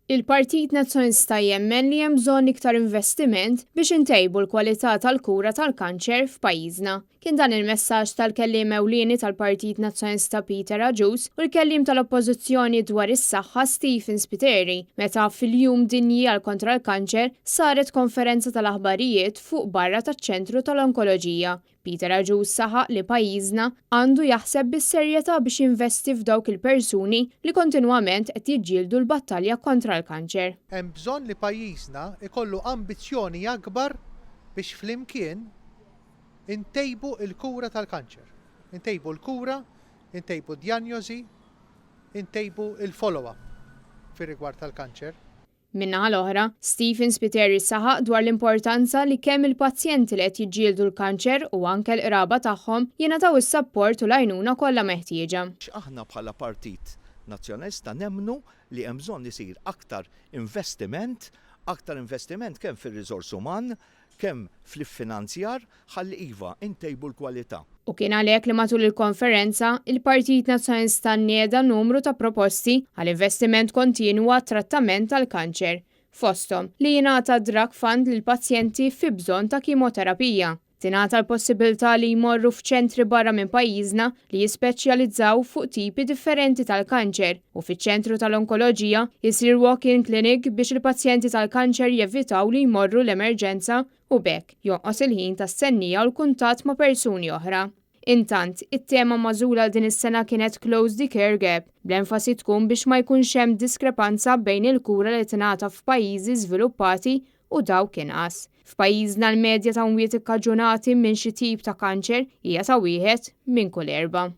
Il-Partit Nazzjonalista jemmen li hemm bżonn iktar investiment biex intejbu l-kwalità tal-kura tal-kanċer f'pajjiżna. Kien dan il-messaġġ tal-kelliem ewlieni tal-Partit Nazzjonalista Peter Agius u l-kelliem tal-Oppożizzjoni dwar is-saħħa Stephen Spiteri meta fil-Jum Dinji għal kontra l-Kanċer saret konferenza tal-aħbarijiet fuq barra taċ-Ċentru tal-Onkoloġija. Peter Agius saħaq li pajjiżna għandu jaħseb bis-serjetà biex jinvesti f'dawk il-persuni li kontinwament qed jiġġieldu l-battalja kontra l-kanċer. Hemm bżonn li pajjiżna jkollu ambizzjoni akbar biex flimkien intejbu l-kura tal-kanċer. Intejbu l-kura, intejbu d-djanjosi, intejbu l-follow-up fir-rigward tal-kanċer. Min-naħa l-oħra, Stephen Spiteri saħaq dwar l-importanza li kemm il-pazjenti li qed jiġġieldu l-kanċer u anke l-qraba tagħhom jingħataw is-sapport u l-għajnuna kollha meħtieġa. Aħna bħala Partit Nazzjonalista nemmnu li hemm bżonn isir aktar investiment, aktar investiment kemm fir-riżors uman, kemm fl-iffinanzjar ħalli iva, intejbu l-kwalità. U kien għalhekk li matul il-konferenza, il-Partit Nazzjonalista nieda numru ta' proposti għal investiment kontinwu għat-trattament tal-kanċer, fosthom li jingħata drug fund lill-pazjenti fi bżonn ta' kimoterapija, tingħata l-possibilità li jmorru f'ċentri barra minn pajjiżna li jispeċjalizzaw fuq tipi differenti tal-kanċer u fiċ-ċentru tal-onkoloġija jsir walk-in clinic biex il-pazjenti tal-kanċer jevitaw li jmorru l-emerġenza u b'hekk jonqos il-ħin ta' stennija u l-kuntatt ma' persuni oħra. Intant, it-tema magħżula għal din is-sena kienet Close the Care Gap, bl-enfasi tkun biex ma jkunx hemm diskrepanza bejn il-kura li tingħata f'pajjiżi żviluppati u dawk inqas. F'pajjiżna l-medja ta' mwiet ikkaġunati minn xi tip ta' kanċer hija ta' wieħed minn kull erbgħa.